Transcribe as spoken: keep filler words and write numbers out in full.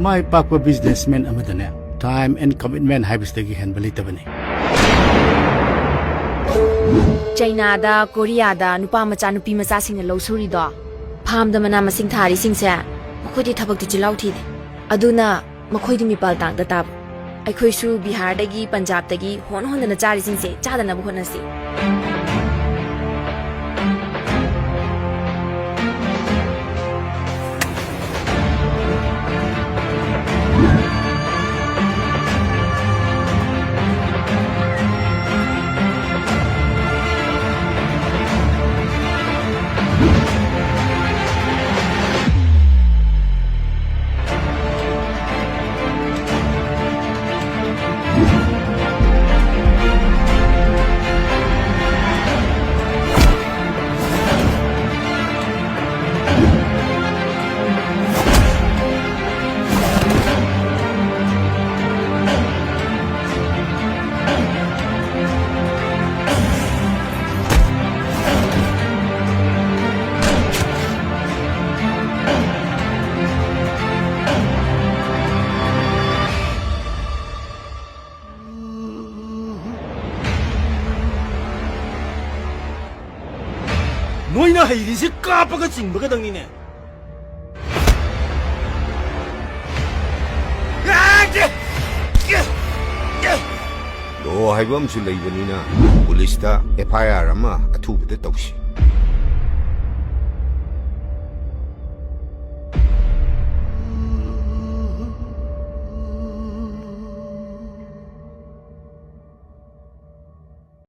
ꯃꯥꯏ ꯄꯥꯛꯄ businessman ꯑꯃꯗꯅꯦ, time and commitment ꯍꯥꯏꯕꯁꯤꯗꯒꯤ ꯍꯦꯟꯕ ꯂꯩꯇꯕꯅꯤ꯫ ꯆꯩꯅꯥꯗ, ꯀꯣꯔꯤꯌꯥꯗ ꯅꯨꯄꯥ ꯃꯆꯥ, ꯅꯨꯄꯤ ꯃꯆꯥꯁꯤꯡꯅ ꯂꯧ ꯁꯨꯔꯤꯗꯣ, farmꯗ ꯃꯅꯥ ꯃꯁꯤꯡ ꯊꯥꯔꯤꯁꯤꯡꯁꯦ, ꯃꯈꯣꯏꯗꯤ ꯊꯕꯛꯇꯤ ꯆꯤꯜꯍꯥꯎ ꯊꯤꯗꯦ꯫ ꯑꯗꯨꯅ ꯃꯈꯣꯏꯗꯤ ꯃꯤꯄꯥꯜ ꯇꯥꯡꯗ ꯇꯥꯕ꯫ ꯑꯩꯈꯣꯏꯁꯨ ꯕꯤꯍꯥꯔꯗꯒꯤ, ꯄꯟꯖꯥꯕꯇꯒꯤ ꯍꯣꯟ ꯍꯣꯟꯗꯅ ꯆꯥꯔꯤꯁꯤꯡꯁꯦ ꯆꯥꯗꯅꯕ ꯍꯣꯠꯅꯁꯤ꯫ ꯅꯣꯏꯅ ꯍꯩꯔꯤꯁꯦ ꯀꯥꯞꯄꯒ ꯆꯤꯡꯕ ꯈꯛꯇꯪꯅꯤꯅꯦ꯫ Law ꯍꯥꯏꯕ ꯑꯃꯁꯨ ꯂꯩꯕꯅꯤꯅ ꯄꯨꯂꯤꯁꯇ F I R ꯑꯃ ꯑꯊꯨꯕꯗ ꯇꯧꯁꯤ꯫